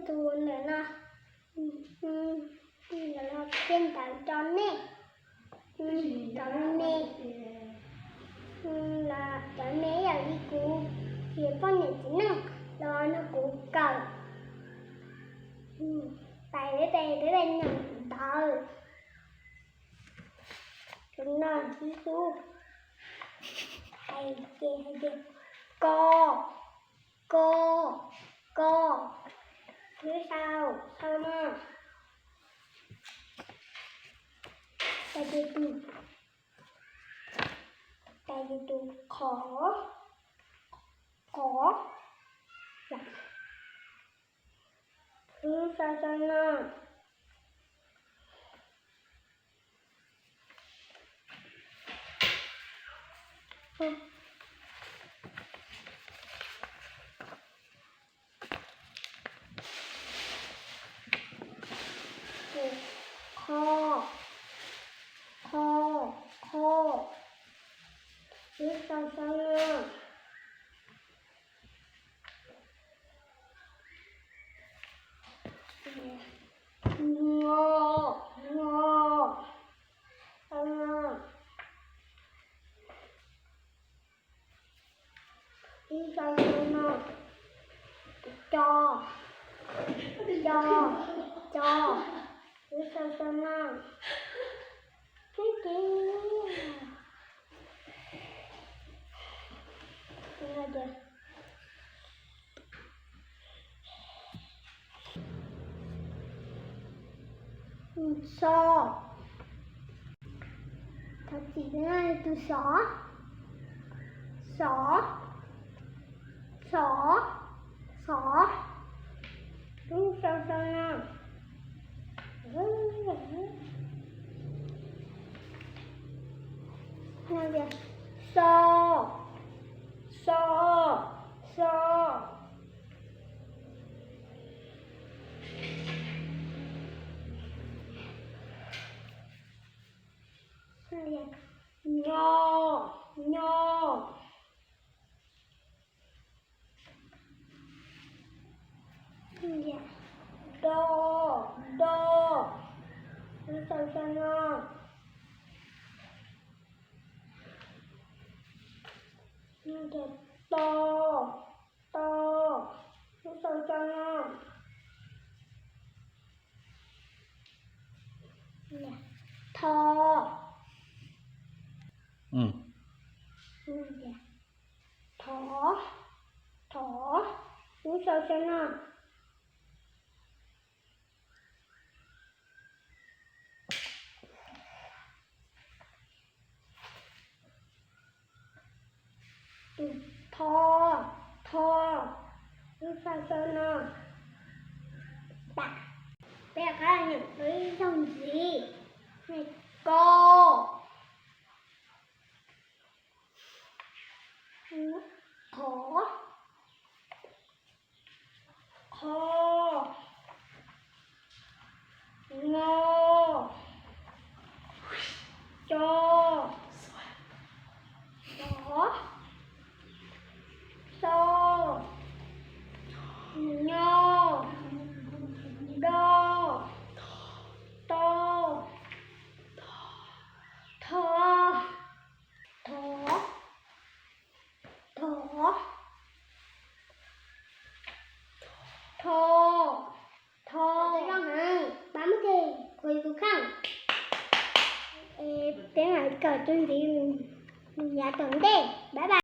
Tus ntawm no, los qhia ntawv rau nej. Cov me, cov me ib yam li kuv, ces poj niam txiv neej los nrog kuv kawm. Peb peb peb nyeem ntawv. Tus no xib xub hais ces hais tias ko, ko, ko. Lub sau, sau no. Tais tus, tais tus qhov, qhov. Lub sau, sau no. Kho, kho, kho. Lub sau, sau no. Ngo, ngo, sau no. Ib sau, sau no. Co, co, co. Ib sau, sau no. Tib tib. Xo. Thov txim, tus xov. Xov, xov, xov. Lub sau, sau no. Xo, xo, xo. Nyo, nyo. Do, do. Lub sau, sau no. To, to. Lub sau, sau no. Tho. Thov, thov. Lub sau, sau no. Tho, tho. Lub sau, sau no. Peb rov qab nyeem ib zaug ntxiv. Ko, qhov, qho, ngo, co, xov, xo, nyo, do, to, tho, thov, thov, tho, tho. Pab muab tes kuv tus kheej. Peb mam kawm tus ntxiv yav tom ntej. Bye bye.